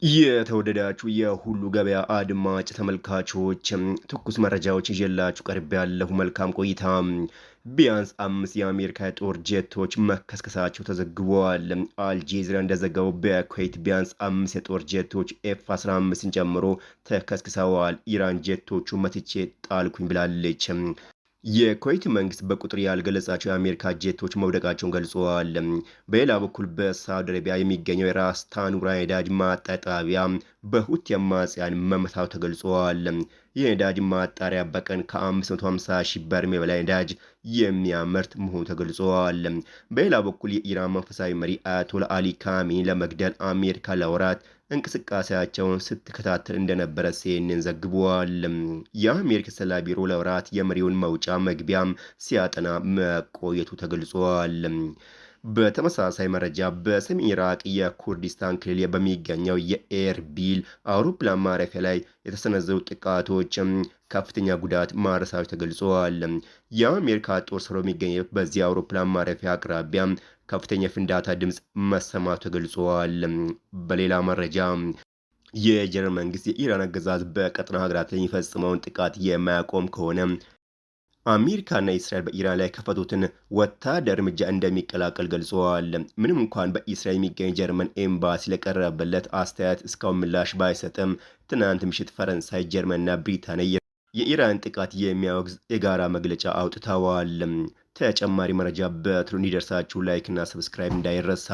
የተወደዳችሁ የሁሉ ገበያ አድማጭ ተመልካቾች፣ ትኩስ መረጃዎች ይዤላችሁ ቀርቤያለሁ። መልካም ቆይታ። ቢያንስ አምስት የአሜሪካ የጦር ጀቶች መከስከሳቸው ተዘግበዋል። አልጄዚራ እንደዘገበው በኩዌት ቢያንስ አምስት የጦር ጀቶች ኤፍ 15ን ጨምሮ ተከስክሰዋል። ኢራን ጀቶቹ መትቼ ጣልኩኝ ብላለች። የኩዌት መንግስት በቁጥር ያልገለጻቸው የአሜሪካ ጄቶች መውደቃቸውን ገልጸዋል። በሌላ በኩል በሳውዲ አረቢያ የሚገኘው የራስ ታኑራ የነዳጅ ማጣሪያ ጣቢያ በሁቲ አማጽያን መመታቱ ተገልጿል። ይህ የነዳጅ ማጣሪያ በቀን ከ550 ሺህ በርሜል በላይ ነዳጅ የሚያመርት መሆኑ ተገልጿል። በሌላ በኩል የኢራን መንፈሳዊ መሪ አያቶላ አሊ ካሜኒ ለመግደል አሜሪካ ለወራት እንቅስቃሴያቸውን ስትከታተል እንደነበረ ሲኤንኤን ዘግቧል። የአሜሪካ ስለላ ቢሮ ለወራት የመሪውን መውጫ መግቢያም ሲያጠና መቆየቱ ተገልጿል። በተመሳሳይ መረጃ በሰሜን ኢራቅ የኩርዲስታን ክልል በሚገኘው የኤርቢል አውሮፕላን ማረፊያ ላይ የተሰነዘሩ ጥቃቶች ከፍተኛ ጉዳት ማድረሳቸው ተገልጿል። የአሜሪካ ጦር ሰፍሮ የሚገኘው በዚህ አውሮፕላን ማረፊያ አቅራቢያ ከፍተኛ ፍንዳታ ድምፅ መሰማቱ ተገልጿል። በሌላ መረጃ የጀርመን መንግስት የኢራን አገዛዝ በቀጠና ሀገራት ላይ የሚፈጽመውን ጥቃት የማያቆም ከሆነ አሜሪካና እስራኤል በኢራን ላይ የከፈቱትን ወታደር እርምጃ እንደሚቀላቀል ገልጸዋል። ምንም እንኳን በእስራኤል የሚገኝ ጀርመን ኤምባሲ ለቀረበለት አስተያየት እስካሁን ምላሽ ባይሰጥም፣ ትናንት ምሽት ፈረንሳይ፣ ጀርመንና ብሪታንያ የኢራን ጥቃት የሚያወግዝ የጋራ መግለጫ አውጥተዋል። ተጨማሪ መረጃ በቶሎ እንዲደርሳችሁ like እና subscribe እንዳይረሳ።